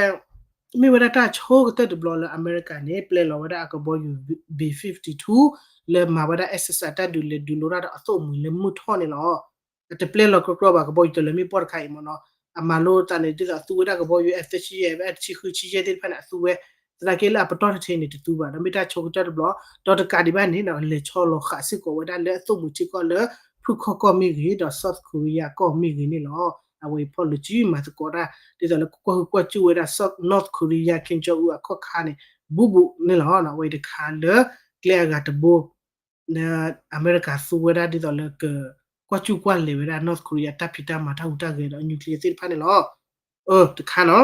မ့ၢ်ဝဲဒၣ်တၢ်ဆိကတၢၢ်တဘျီလၢအမဲရကၤန့ၣ် ပျဲလီၤဝဲဒၣ်အကဘီယူၤ B fifty-two လၢမၤဝဲဒၣ် exercise တၢ်ဒုးလဲၤဒုးလိတၢ်ဒီးအသိၣ်မှံၤလၢမုၢ်ထီၣ်န့ၣ်လီၤ. အတပျဲလီၤကြီကြီဘၣ် ကဘီယူၤတၢၤလီၤမ့ၣ်ပိၢ်တခါအံၤမ့ၢ်နီၤ အမၤလိသးန့ၣ် ဒ်သိးအသူဝဲဒၣ်ကဘီယူၤ F thirty-five, F တဆံဃု ဆံယဲၢ်သ့ၣ်တဖၣ်န့ၣ် အသူဝဲ သနာ်က့လၢအပတီၢ်တထံးန့ၣ်တသူဘၣ် ဒီးမ့ၢ်တၢ်ဆိကတၢၢ်တဘျီ ဒီးတကးဒံးဘၣ်န့ၣ် လဲၤဆီလီၤဃာ်စ့ၢ်ကီးဝဲဒၣ်လၢအသိၣ်မှံၤထံကီၢ်လၢ ဖုၣ်ခီၣ်ကီၢ်မ့ၢ်ဂ့ၤ ဒီး South Korea ကီၢ်မ့ၢ်ဂ့ၤန့ၣ်လီၤ. အဝဲအံၤဖီၣ်လိာ်စုမၤသကိးတၢ် ဒ်သိးလၢကွၢ်ဟုကွၢ်စူၣ်ဝဲဒၣ် North Korea Kim Jong Un အခီၣ်ခါန့ၣ် ဘူးဘူးန့ၣ်လီၤ. အဝဲအံၤတခါလၢ ကျဲအဂၤတဘိ လၢအမဲရကၤသူဝဲဒၣ်ဒ်သိးလၢက ကွၢ်စူၣ်ကွၢ်လဲၤဝဲဒၣ် North Korea တၢ်ဖံးတၢ်မၤတၢ်ဟူးတၢ်ဂဲၤဒီး nuclear သ့ၣ်တဖၣ်န့ၣ်လီၤ. အၢ တခါနီၤ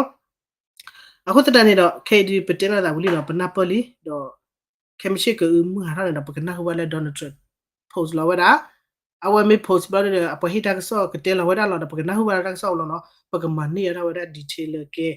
အဃိသတးန့ၣ်ဒီး ခဲအံၤဒုးပတဲနီၢ်သးဝံၤလံနီၤ ပနၢ်ပၢၢ်လံ ဒီး ခဲမုၢ်ဆ့ၣ်ကအုမုၢ်ဟးထီၣ်န့ၣ်ဒီး ပကနၢ်ဟူဘၣ်လၢ Donald Trump post လီၤဝဲဒၣ် အဝဲမ့ၢ် post ဘျီဒီး အပှၤဟ့ၣ်တၢ်ကစီၣ်ကတဲလီၤဝဲဒၣ်လီၤဒီး ပကနၢ်ဟူဘၣ်လၢတၢ်ကစီၣ်လီၤနီၤ ပကမၤန့ၢ်အါထီၣ်ဝဲဒၣ် detail လၢကဲ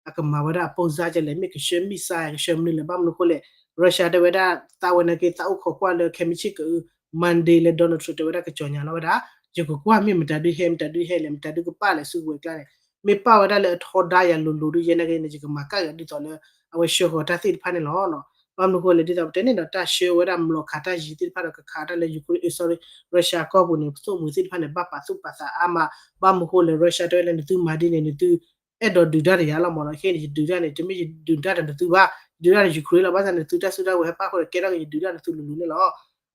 အကမၤဝဲဒၣ်အပိၢ်စါကလဲၣ် မ့ၢ်ကဆှၢ missile ကဆှၢမနုၤလဲၣ် ဘၣ်မနုၤအဃိလဲၣ် Russia တဲဝဲဒၣ် သးဝဲနာ်က့ သးအိၣ်ခိးကွၢ်လၢခဲမုၢ်ဆ့ၣ်ကအု Monday လၢ Donald Trump တဲဝဲဒၣ်ကစီၤညါလီၤဝဲဒၣ် ယကကွၢ်မ့ၢ်မတၤဒုးဟဲ မတၤဒုးဟဲလဲၣ် မတၤဒုးကပာ်လဲၣ်စုကဝဲၤကျါန့ၣ် မ့ၢ်ပာ်ဝဲဒၣ်လၢအထီဒါယၤလိၤလိၤဒုးယဲနာ်က့န့ၣ် ယကမၤကၣ်က့ၤဒ်သိးလၢ အဝဲဆှၢဃီၤတၢ်သ့ၣ်တဖၣ်န့ၣ်လီၤ. ဘၣ်မနုၤအဃိလဲၣ် ဒ်သိးပတဲန့ၣ်ဒီး တၢ်ဆှၢဝဲဒၣ်မျိာ်ခးတၢ်ယံၤသ့ၣ်တဖၣ်ဒီးကခးတၢ်လၢ Ukraine, sorry, Russia ကီၢ်ပူၤန့ၣ် ပသိၣ်မှံၤသ့ၣ်တဖၣ်န့ၣ် ဘၣ်ပာ်သူၣ်ပာ်သးအါမး ဘၣ်မနုၤအဃိလဲၣ် Russia တဲဝဲလၢနသုမၤဒ်န့ၣ် နသုအဲၣ်ဒိးဒုးတၢ်ဒီးယၤလီၤမ့ၢ်နီၤ ခဲအံၤန့ၣ် ယဒုးတၢ်န့ၣ် တမ့ၢ်ယဒုးတၢ်ဒီးနသုဘၣ် ယဒုးတၢ်ဒီး Ukraine လီၤ ဘၣ်ဆၣ်နသုတၢ်စုတၢ်ဝဲၤဟဲပၣ်ဃုာ်ဒီးကဲထီၣ်က့ၤ ယဒုးတၢ်နသုလိၤလိၤန့ၣ်လီၤ.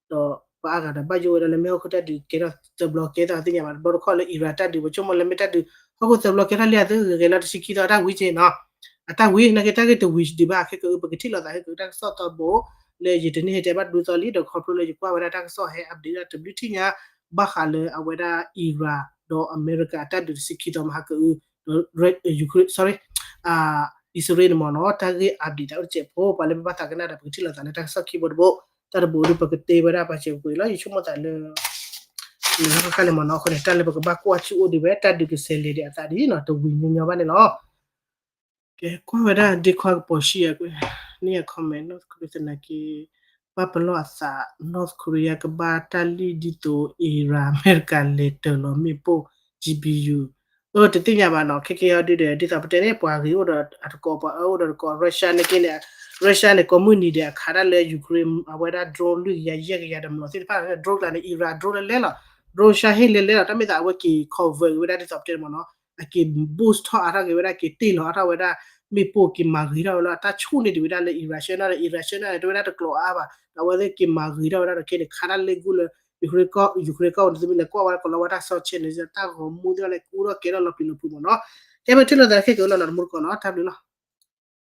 ဒီးပှၤအါဂၤဒီးဘၣ်ယိၣ်ဝဲဒၣ်လၢ မ့ၢ်ဟီၣ်ခိၣ်တၢ်ဒုးကဲထီၣ်သၢဘျီကဲထီၣ်သ့ၣ်ညါဘၣ် တဘျီတခီၣ်လၢ Iran တၢ်ဒုး ပဆိကမိၣ်လၢမ့ၢ်တၢ်ဒုး ဟီၣ်ခိၣ်သၢဘျီကဲထီၣ်လံအသုဂဲၤလီၤတဆံခံသီ အတၢ်ဝံၤက့ၤနီၤ အတၢ်ဝံၤ နာ်က့တၢ်ဂ့ၢ်တဝံၤဒံးဘၣ် ခဲကအု ပကထံၣ်လိာ်သးခဲကအု တၢ်ကစီၣ်တီဘိ လၢယတန့ၢ်ဟဲတဲဘၣ်တဘျုးသီလံ ဒီးခီဖျိလၢယကွၢ်ဝဲဒၣ်တၢ်ကစီၣ်ဟဲ update ဒၣ်တဘျုးထံၣ်ညါ ဘၣ်ဃးလၢအဝဲဒၣ် Iran ဒီးအမဲရကၤတၢ်ဒုးတဆံခံသီမဟါကအု ဒီး Ukraine, sorry, အံၣ်စရ့လးန့ၣ်မ့ၢ်နီၤ တၢ်ဂ့ၢ် update တၢ်အိၣ်တစဲးဖိ ပှၤလၢမ့ၢ်ဘၣ်သးကနၣ်ဒီး ပကထံၣ်လိာ်သးလၢတၢ်ကစီၣ်ခံဘိတဘိ တၢ်တဘိဒီး ပကတဲဝဲဒၣ်ပှၤစဲးပှ့ၤလီၤ ယဆိကမိၣ်သးလၢ လၢခါခါန့ၣ်မ့ၢ်နီၤ အဃိန့ၣ် တၢ်လၢပကဘၣ်ကွၢ်ဆူၣ်အိၣ်ဒံးဝဲ တၢ်ဒုးကဆဲးလဲၤဒံးအသးဒ်နီၤ တဝံၤညီညီဘၣ်န့ၣ်လီၤ. ကဲ ကွၢ်ဝဲဒၣ်ဒ့ခွါကပီၤဆံးယဲၢ်ကွဲး န့ၢ်အ comment North Korea သနာ်က့ ဘၣ်ပလီၢ်အသး North Korea ကဘၣ်တၢ်လံၣ်ဒ်သိး Iran အမဲရကၤလဲၤတၢၤလီၤမ့ၣ်ပိၢ် G P U အၢ တသ့ၣ်ညါဘၣ်နီၤ ခဲကဲအီၤဒုဒီး ဒ်သိးပတဲန့ၣ် ပှၤဂ့ၤအိၣ်ဒီးအတကိး ပှၤအၢအိၣ်ဒီးတကိး Russia န့ၣ်က့န့ၣ် Russia န့ၣ် ကိးမုၢ်နံၤဒီးအခးတၢ်လၢ Ukraine အဝဲဒၣ် drone လွံၢ်ကယၤယဲၢ်ကယၤဒီးမျိာ်သ့ၣ်တဖၣ် drone ကျါန့ၣ် Iran drone လၢလဲလီၤ drone ရှါဟ့ၣ်လဲလဲလီၤ တၢ်မ့ၢ်သးအဝဲက့ၤ convert က့ၤဝဲဒၣ်ဒ်သိးပတဲန့ၣ်မ့ၢ်နီၤ အက့ၤ boost ထီၣ်အါထီၣ်က့ၤဝဲဒၣ် က့ၤတ့ၢ်လီၤအါထီၣ်ဝဲဒၣ် မ့ၣ်ပိၢ်က့ၤမၤဂ့ၤထီၣ်ဝဲလီၤ အတၢ်ဆူၣ်န့ၢ်ဒံးဝဲဒၣ်လၢ Iran ဆှၢန့ၢ်ဒီး Iran ဆှၢန့ၢ်န့ၣ် တဝဲဒၣ်တကျိးအါဘၣ် ဒီးအဝဲသ့ၣ်က့ၤမၤဂ့ၤထီၣ်ဝဲဒၣ်ဒီးခဲန့ၣ် ခးတၢ်လၢဂုၢ်လၢ Ukraine ကီၢ် Ukraine ကီၢ်ပူၤန့ၣ် သုမ့ၢ်လဲၤကွၢ်ဝဲဒၣ်ကလီဝဲဒၣ် စီဆဲန့ၣ် တၢ်ဂီၤမူသ့ၣ်တဖၣ်န့ၣ် ကူထီၣ်ကဲထီၣ်လီၤပျံၤလီၤဖုးမ့ၢ်နီၤ ကဲပကထံၣ်လိာ်သးခဲကလီၤ နီၤတမူတကိးနီၤ တၢ်ဘျုးလီၤ.